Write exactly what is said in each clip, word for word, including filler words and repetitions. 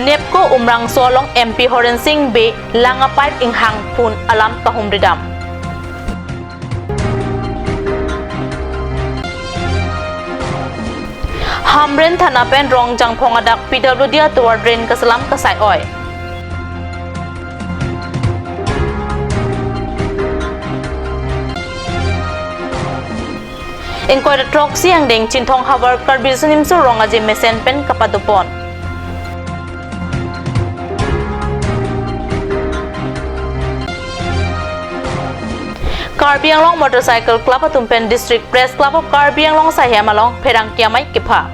NEEPCO Umrangso along M P Horen Sing Bey lang a-pipe inghang pon alam kahumri dam. Hamren thana pen Rongjangphong adak P W D atovar drain kaselam kasai oi. Ingkoi ra throksi angdeng Chinthong havar Karbi Riso Nimso Rong Aje mesen pen kapadopon. Karbi Anglong Motorcycle Club atum pen District Press Club of Karbi Anglong asaihem along pherangke amei kepha.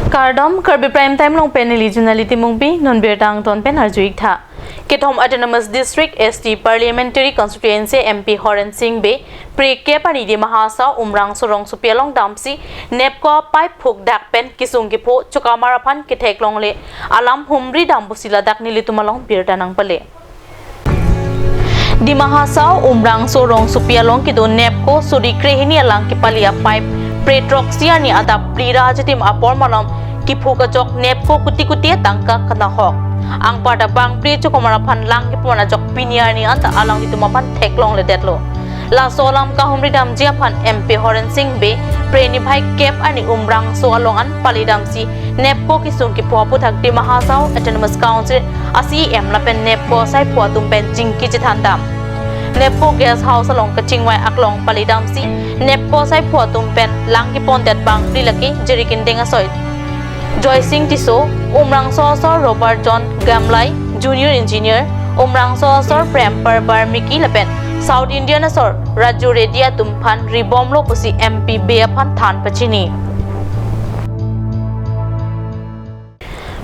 Kardom, Karbi Prime Time along pen neli Junali Timungpi, non birta angton pen arju-ik tha. Kethom Autonomous District S T Parliamentary Constituency M P Horen Sing Bey, pre kep arni Dima Hasao Umrangso rongsopi along damsi NEEPCO pipe phukdak pen kesung kepho chokamar aphan ketheklongle alam humri dam pusi ladak nelitum along birta nangpale. Dima Hasao Umrangso rongsopi along kedo NEEPCO suri krehini alang kepali a-pipe pre throksi arni adap phli ra ajitim apor malom kephuk ajok NEEPCO kuti kuti tangka kanahok. Anparta bang phli chokamar aphan lang kepon ajok pini arni anta alanglitum aphan theklongledetlo. Laso alam kahumri damji aphan M P Horen Sing Bey pre niphai kep arni Umrangso along an pali damsi NEEPCO kesung kepho aputhak Dima Hasao Autonomous Council a-C E M lapen NEEPCO asaiphu atum pen chingki chethan dam. NEEPCO guest house along kachingvai aklong pali damsi NEEPCO asaiphu atum pen lang kepondet bang phli lake Jirikin Deng asoi Joysing Tisso, Umrangso asor Robert John Gamlai, Junior Engineer, Umrangso asor Prempar Barmiki lapen South Indian asor Raju Reddy atum aphan ribomlo pusi M P Bey aphan than pachini.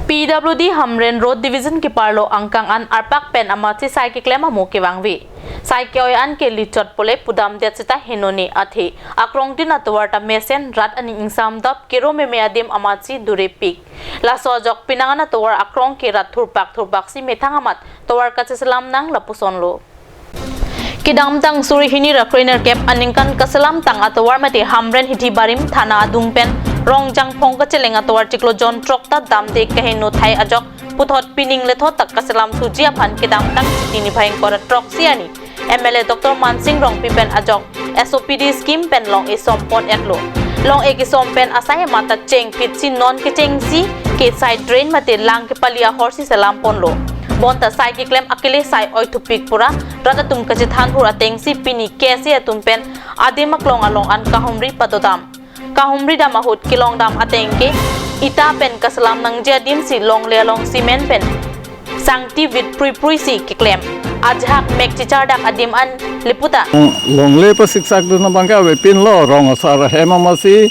P W D Hamren Road Division keparlo angkang an arpak pen amatsi sai keklem amo kevangve. Sai ke-oi an ke lichot pule pudamdet seta henone athe akrongtin atovar ta mesen rat aning ingsamdap kero meme adim amatsi durepik. Laso ajok penang an atovar akrong ke rat thurpak thurpaksi methang amat tovar kacheselam nang lapusonlo. Kedamtang suri hini ra krenerkep aningkan kaselam tang atovar mate Hamren hithi barim thana adung pen Rongjangphong kacheleng atovar chiklo jon throk ta damde kaheno thai ajok puthot pining lethot ta kaselam thuji aphan kedamtang Chiti niphai ingkoi ra throksi arni M L A Doctor Mansing Rongpi pen ajok S O P D scheme pen long-e sompon-etlo. Long-e kesom pen asai amat ta chengphitsi non kechengsi ke side drain mate lang kepali ahorsi selamponlo. Bonta sai keklem akele sai oi thupik pura rat atum kachethan hur atengsi pini K S A atum pen adim aklong along an kahumri padodam. Kahumri dam ahut kelong dam ateng ke ita pen kaselam nangji adimsi longle along cement pen sangti vit prui pruisi keklem. Ajahak mek chechardak adim an liputa. Longle pasiksak dun abang ke avepinlo, rong asar ahem amatsi,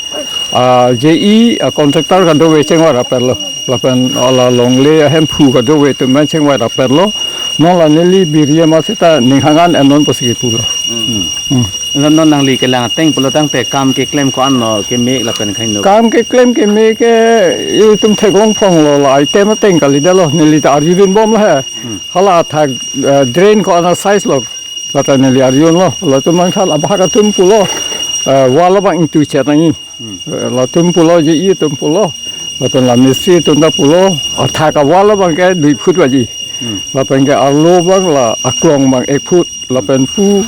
ah, J E, ah, contractor kadokave chengvai rapetlo. Lapen hala longle ahemphu kadokave atum pen chengvai rapetlo. Non la neli biri amatsi ta ning hangan enon pusi kepulo. Hmm. Hmm. Non, non nangli kelang ateng pulo tangte kam keklem ko-an lo keme lapen kaino. Kam keklem keme ke itum theklongphonglo, la item ateng kalidetlo, neli ta arjudunbomlo he. Hmm. Hala athak, eh, drain ko-an a-size lo. Lata neli arjunlo. Latum mangthal abahak atum pulo, eh, wall abang ingtuchet nangji. Hmm. Eh, latum pulo, J E atum pulo. Latum la mistri atum ta pulo. Athak a-wall abang ke dui foot vaji. Hmm. Lapen ke arlo abang la aklong abang ek foot. Lapen pu,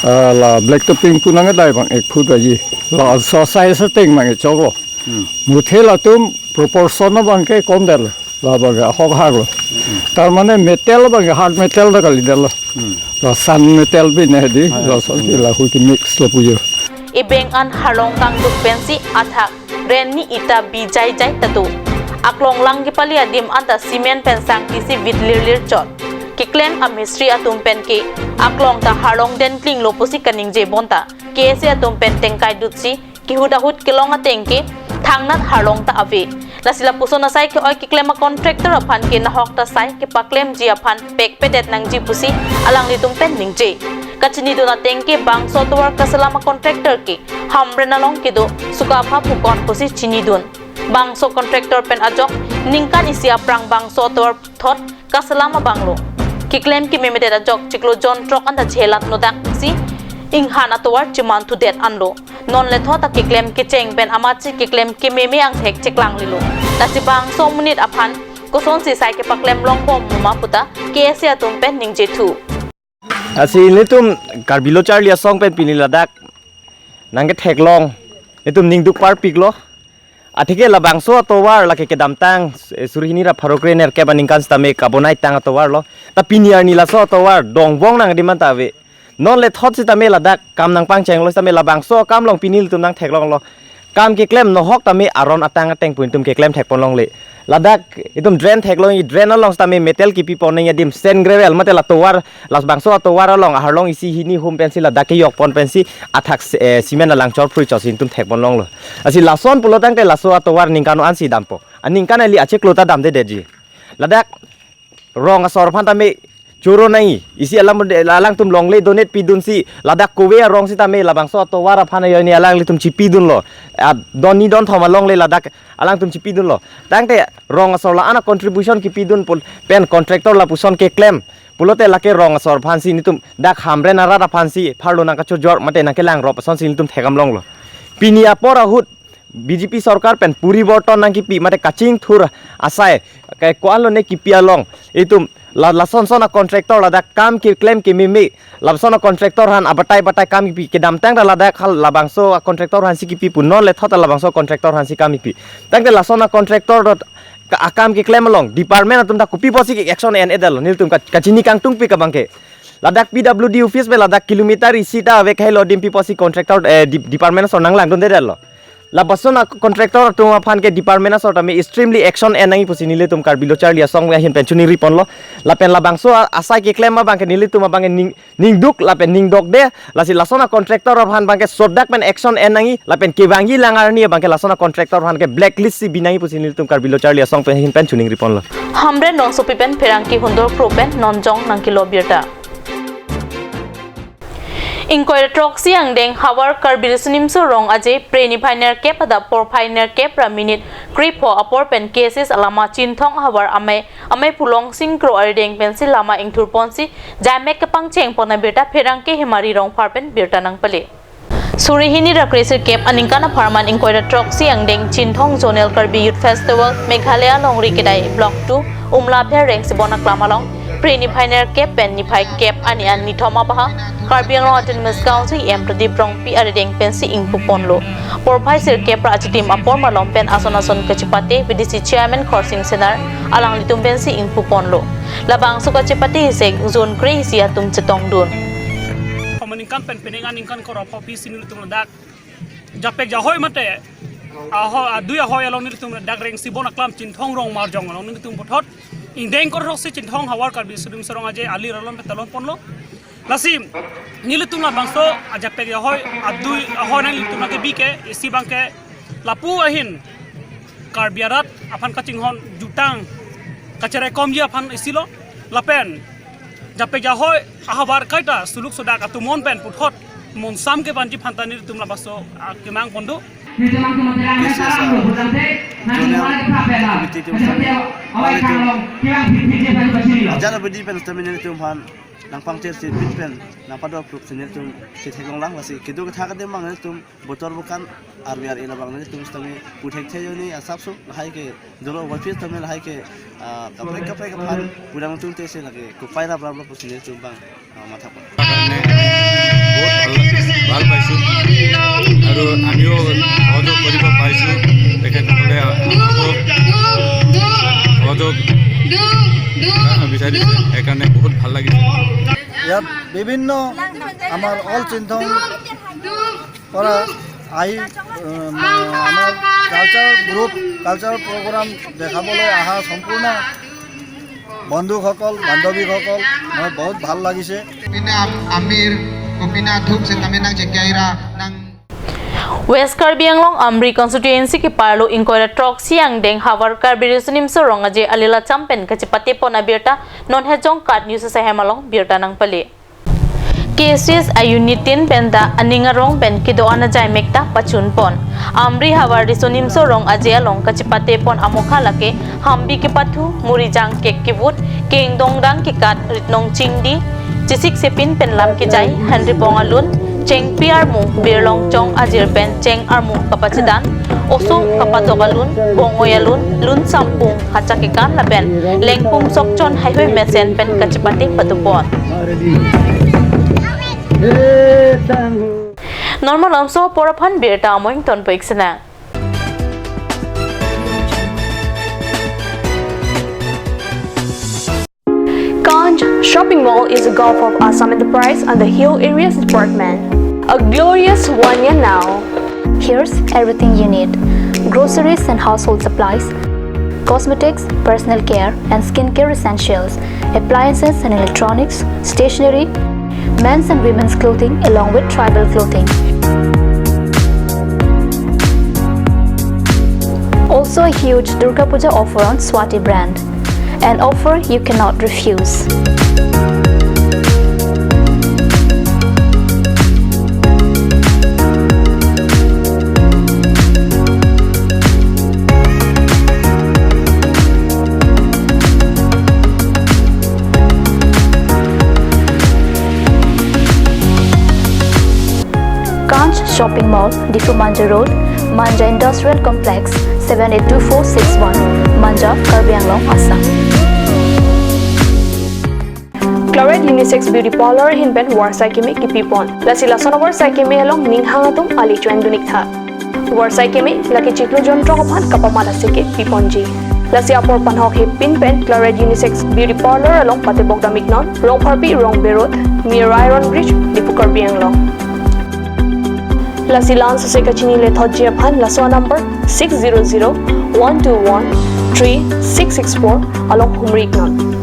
eh, la black topping pu nangkadai abang ek foot vaji. La so size ateng abang kechoklo. Hmm. Muthe latum proportion abang ke komdetlo. Labang ke ahok haklo. Hmm. Tar mane metal abang ke hard metal ta kalidetlo. Hmm. La san metal pen hedi, ah, la so, hmm, la hui ke mix lo pujo. Ebeng an harlong kangduk pensi athak renni ita bi jaijai ta do. Aklong lang kepali adim anta cement pen sangtisi vit lirlir chot. Keklem amistri atum pen ke aklong ta harlong den klinglo pusi kaningje bonta K S A atum pen tengkai dutsi kehut ahut kelong ateng ke thangnat harlong ta ave. Lasi lapuson asai ke-oi keklem a-contractor aphan ke nahok ta sai kepaklemji aphan pekpedet nangji pusi alanglitum pen ningje. Kachinidun ateng ke bangso tovar kaselam a-contractor ke Hamren along kedo Sukapha Phukon pusi chinidun. Bangso contractor pen ajok ningkan isi aphrang bangso tovar thot kaselam abanglo. Keklem kememedet ajok chiklo jon throk anta chelat nodaksi inghan atovar chemanthudet anlo. Non lethot ta keklem kecheng pen amatsi keklem kememe angthek cheklang lilo. Lasi bangso amonit aphan kosonsi sai kepaklem longbom ma puta K S A atum pen ningje thu. Lasi nelitum Karbi Lo Charli Asong pen pini ladak nangketheklong, nelitum ningduk parpiklo. Atheke labangso atovar lake kedamtang, eh, suri hini ra pharo kre nerkep aningkan sitame kabonaitang atovar lo. Ta pini arni laso atovar dongbong nangkedim anta ave. Non lethot sitame ladak kam nangpangchenglo sitame labangso akam along pini nelitum nangtheklonglo. Kam keklem nohok tame aron atang ateng pu nelitum keklem thekpon longle. Ladak itum drain theklong, i drain along sitame metal kipipon nangji adim sand gravel mate la tovar, labangso atovar along aharlong isi hini hum pensi ladak kejokpon pensi athak, eh, cement alang chorphrui chosi nelitum thekpon longlo. Lasi lason pulo tangte laso atovar ningkan ansi dampo. Aningkan ali achiklo ta damdedetji. Ladak rong asor aphan tame choro nangji. Isi alam alangtum longle donate pidunsi ladak kove arong sitame labangso atovar aphan ajoine alanglitum chipidunlo. A, don ni don thom alongle ladak alangtum chipidunlo. Tangte rong asor la-an a contribution kipidun pul-, pen contractor lapuson keklem. Pulote lake rong asor aphansi nelitum dak Hamren arat aphansi pharlo nangkachojor mate nangkelangrop asonsi nelitum thekam longlo. Pini apor ahut B J P sorkar pen poriborton nangkipi mate kachingthur asai ke ko-an lone kipi along itum la, lason son a contractor ladak kam keklem kememe, lason a contractor aphan abatai batai kam kipi, kedamtang ta ladak hal labangso a contractor aphansi kipi pu, non lethot ta labangso contractor aphansi kam kipi. Tangte lason a contractor dot ka-, akam keklem along department atum ta kopi pusi ke action en-edetlo nelitum ka-, kachini kangtungpik abangke. Ladak P W D office pen ladak kilometer isi ta ave kailo adim pi pusi contractor, eh, di-, department asor nanglangdundedetlo. Lapuson a contractor atum aphan ke department asor tame extremely action en nangji pusi nelitum Karbi Lo Charli Asong ahin pen choningriponlo. Lapen labangso a-, asai keklem abangke nelitum abangke ning, ningduk lapen ningdokde, lasi lason a contractor aphan abangke sodak pen action en nangji lapen kevangji lang arni abangke lason a contractor aphan ke blacklist si bi nangji pusi nelitum Karbi Lo Charli Asong pen ahin pen choningriponlo. Hamren rongsopi pen pherangke hundor kro pen nonjong nangkelo birta. Ingkoi ra throksi angdeng havar Karbi Riso Nimso Rong Aje Phre niphai nerkep adap porphai nerkep ra minit krepho apor pen K S S alama Chinthong havar amei, amei Pulong Singkro arideng pensi lama ingthurponsi jaimek kepangchengpon abirta pherangke Hemari Rongphar pen birta nangpale. Suri hini ra kresirkep aningkan apharman ingkoi ra throksi angdeng Chinthong Zonal Karbi Youth Festival Meghalaya Longri Kedai Block two Umlapher Rengsibon Aklam along Phre niphai nerkep pen niphai kep ani an nithom abaha Karbi Anglong Autonomous Council E M Pradip Rongpi arideng pensi ingpuponlo. Porphai sirkep ra achitim apor malom pen ason ason kachipate V D C Chairman Khorsing Senar alanglitum pensi ingpuponlo. Labangso kachipate isek zone kre isi atum chetongdun. Aningkan pen penang aningkan koro phopi si nelitum ladak japek jahoi mate aho, adui ahoi along nelitum ladak Rengsibon Aklam Chinthong Rong Marjong along nelitum puthot ingdeng koro throksi Chinthong havar Karbi Riso Nimso Rong Aje alir along pen talonponlo. Lasi nelitum labangso ajapek jahoi adui ahoi nanglitum lake bi ke isi abangke lapu ahin Karbi arat aphan kachinghon jutang kacherekomji aphan isilo lapen japek jahoi ahavar kaita suluk sodak atum mon pen puthot monsam kevanji aphan ta nelitum labangso, ah, kemangpon do. Yes, yes, sir. Zonal committee atum sitame, nanglitum ajar abidi pen sitame nelitum aphan nangpangchir si pit pen nangpadok group si nelitum si theklonglang, lasi kedo ketha kedim abang nelitum botor bukan arvi ar ila abang nelitum sitame pu thekthe ajoine asapso lahai ke dolo office sitame lahai ke, ah, kaprek kaprek aphan pudang tungte si lake kupai rap rap lo pusi nelitum abang, ah, matha pon. কাৰণে বহুত ভাল লাগে, ভাল পাইছোঁ আৰু আমিও সহযোগ কৰিব পাৰিছোঁ। তেখেতসকলে আমাকো সহযোগ বিচাৰিছে, সেইকাৰণে বহুত ভাল লাগিছে। ইয়াত বিভিন্ন আমাৰ অল চিন্থং পৰা আহি, উম, আমাৰ কালচাৰ গ্ৰুপ, কালচাৰ প্ৰগ্ৰাম দেখাবলৈ অহা সম্পূৰ্ণ বন্ধুসকল, বান্ধৱীসকল, মোৰ বহুত ভাল লাগিছে। Pina am-, amir, ko pina dhuk sitame nangchekyaira, nang West Karbi Anglong Amri constituency keparlo ingkoi ra throksi angdeng havar Karbi Riso Nimso Rong Aje alila cham pen kachipatepon abirta non Hejong Kat News ahem along birta nangpale. K S S a unit tin pen ta aning arong pen kedo-an ajaimek ta pachunpon. Amri havar Riso Nimso Rong Aje along kachipatepon amokha lake hambi kepathu, muri jangkek kevut, kengdongdang kekat, ritnong chingdi, chesik sepin pen lam kejai, henripong alun, Chengpi armu, birlong chong ajir pen cheng armu kapachedan, oso kapadok alun, bongoi alun, lun sampung, hacha kekan lapen lengpum sokchon haihui mesen pen kachepate patupon. Non malomso apor aphan birta amoing tonpo-ik sinang. Kanch Shopping Mall is a gulf of Assam Enterprise under Hill Areas Department. A glorious one year now. Here's everything you need: groceries and household supplies, cosmetics, personal care, and skincare essentials, appliances and electronics, stationery, men's and women's clothing, along with tribal clothing. Also a huge Durga Puja offer on Swati brand. An offer you cannot refuse. Kanch Shopping Mall, Diphu Manja Road, Manja Industrial Complex, seven eight two four six one, Manja, Karbi Anglong, Assam. Claret Unisex Beauty Parlor ahin pen varsai keme kipipon. Lasi lason avarsai keme along ning hang atum ale cho-en dun-ik tha. Varsai keme lake chiklo jonthrok aphan kapamat asai ke piponji. Lasi apor panhok hepin pen Claret Unisex Beauty Parlor along patebok dam-iknon, Rongpharpi Rongbe Road, near Iron Bridge, Diphu, Karbi Anglong. Lasi la-an sose kachini lethotji aphan laso number six zero zero one two one three six six four along humri-iknon.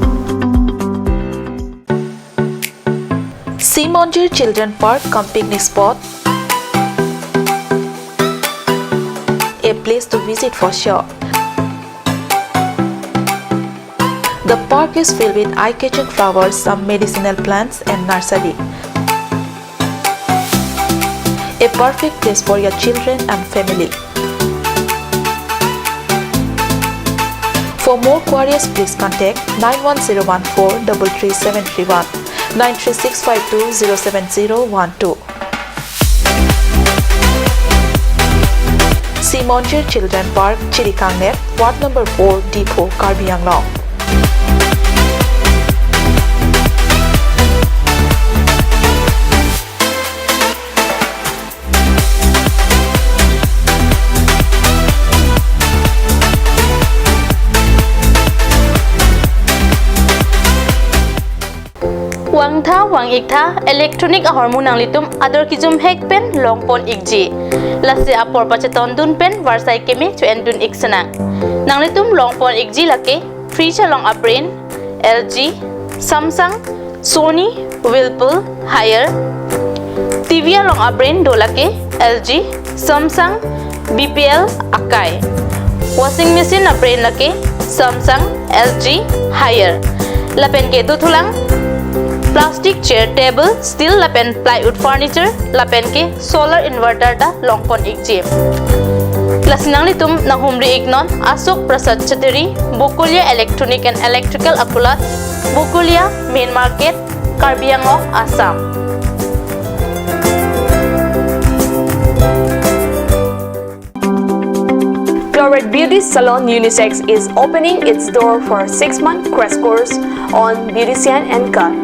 Simonjir Children Park cum picnic spot, a place to visit for sure. The park is filled with eye-catching flowers, some medicinal plants, and nursery. A perfect place for your children and family. For more queries, please contact nine one zero one four double three seven three one, nine three six five two zero seven zero one two. Simonjir Children Park, Chirikangnet, Ward number four, Diphu, Karbi Anglong. Vangtha, vang-iktha, electronic ahormu nanglitum ador kejum hek pen longpon-ikji. Lasi apor pachetondun pen varsai keme cho-endun-ik sinang. Nanglitum longpon-ikji lake fridge along abrand L G, Samsung, Sony, Whirlpool, Haier. T V along abrand do lake L G, Samsung, B P L, Akai. Washing machine abrand lake Samsung, L G, Haier. Lapen ke dothulang plastic chair, table, steel lapen plywood furniture, lapen ke solar inverter ta longpon-ikji. Lasi nanglitum nanghumri-iknon Ashok Prasad Chateri, Bokolia Electronic and Electrical Akulat, Bokolia, Main Market, Karbi Anglong, Assam. Claret Beauty Salon Unisex is opening its door for six-month crash course on beautician and cut.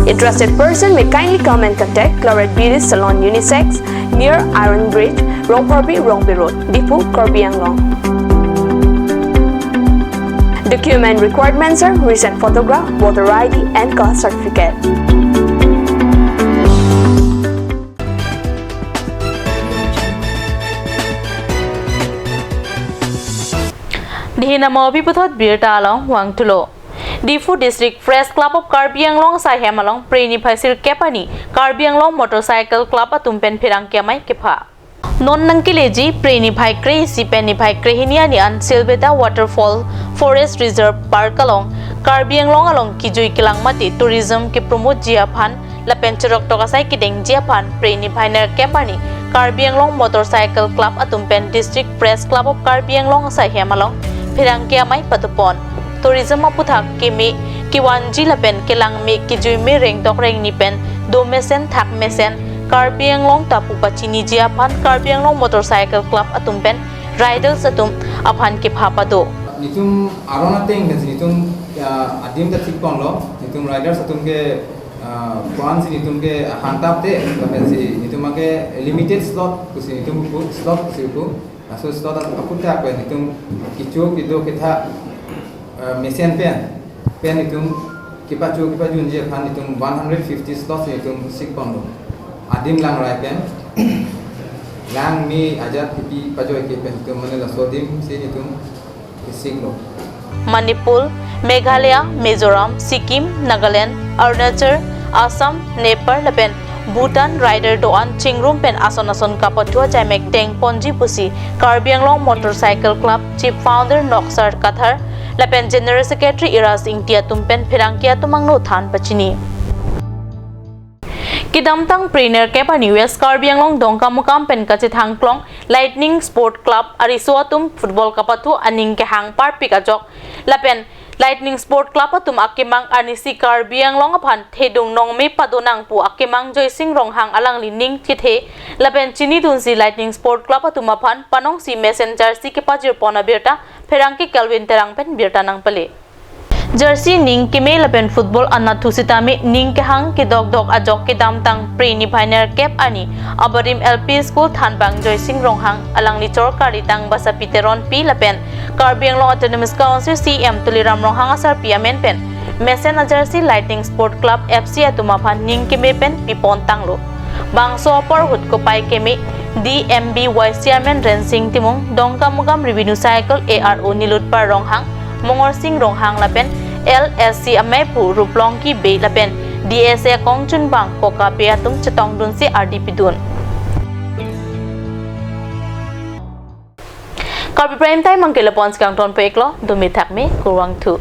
Interested person may kindly come and contact Claret Beauty Salon Unisex near Iron Bridge, Rongpharpi Rongbe Road, Diphu, Karbi Anglong. Document requirements are recent photograph, voter I D, and caste certificate. Dihin amo api puthot birta along vangthulo. Diphu District Press Club of Karbi Anglong asai hem along Phre niphai sirkep arni Karbi Anglong Motorcycle Club atum pen pherangke amei kepha. Non nangkeleji Phre niphai kre-isi pen niphai krehini arni an Silbeta Waterfall Forest Reserve Park along Karbi Anglong along kejui kelang mate tourism kepromote ji aphan lapen cheroktok asai kedengji aphan Phre niphai nerkep arni Karbi Anglong Motorcycle Club atum pen District Press Club of Karbi Anglong asai hem along pherangke amei patupon. Tourism aputhak keme kevanji lapen kelangme kejui me rengdok rengni pen do mesen thak mesen Karbi Anglong ta pu pachiniji aphan Karbi Anglong Motorcycle Club atum pen riders atum aphan kepha pado. Netum aron ateng pensi netum, ah, adim ta thik ponlo, netum riders atum ke, ah, ko-ansi netum ke hangtap te, pensi netum ke limited slot pusi netum pu, slot pusi pu. Laso slot aphuthak pen netum kecho kedo ketha, ah, mesen pen, pen netum kepacho kepajunji aphan netum one hundred fifty slots netum sik ponlo. Adim langrai pen, langme ajat kepi pajoi ke pen netum mane laso adim si netum kesiklo. Manipur, Meghalaya, Mizoram, Sikkim, Nagaland, Arunachal, Assam, Nepal lapen Bhutan rider do-an chingrum pen ason ason kapathu ajaimek dengponji pusi Karbi Anglong Motorcycle Club Chief Founder Noksar Kathar lapen General Secretary Iraj Ingti atum pen pherangke atum angno than pachini. Kedamtang Phre nerkep arni West Karbi Anglong Dongkamukam pen kachethangklong Lightning Sport Club ariso atum football kapathu aning kehang parpik ajok lapen Lightning Sport Club atum akemang arnisi Karbi Anglong aphan thedung nongme padonang pu akemang Joysing Ronghang alangli ning chethe lapen chinidunsi Lightning Sport Club atum aphan panongsi mesen jersey kepajirpon abirta pherangke Kelvin Terang pen birta nangpale. Jersey ning keme lapen football anathu sitame ning kehang kedokdok ajok kedamtang Phre niphai nerkep arni Abarim L P School thanbang Joysing Ronghang, alangli chor karlitang Basapi Teronpi lapen Karbi Anglong Autonomous Council C E M Tuliram Ronghang asarpi amen pen mesen a jersey Lightning Sport Club F C atum aphan ning keme pen pipon tanglo. Bangso apor ahut kopai keme D M B Y Chairman Rensing Timung, Dongkamukam Revenue Cycle A R O Nilutpar Ronghang, Mongorsing Ronghang lapen L S C ameiphu Ruplongki Bey lapen D S A kongchunbang Koka Bey atum chetongdunsi ardi pidun. Karbi Prime Time angke lapu-an si kangtonpo iklo, dumi thakme, kurvangthu.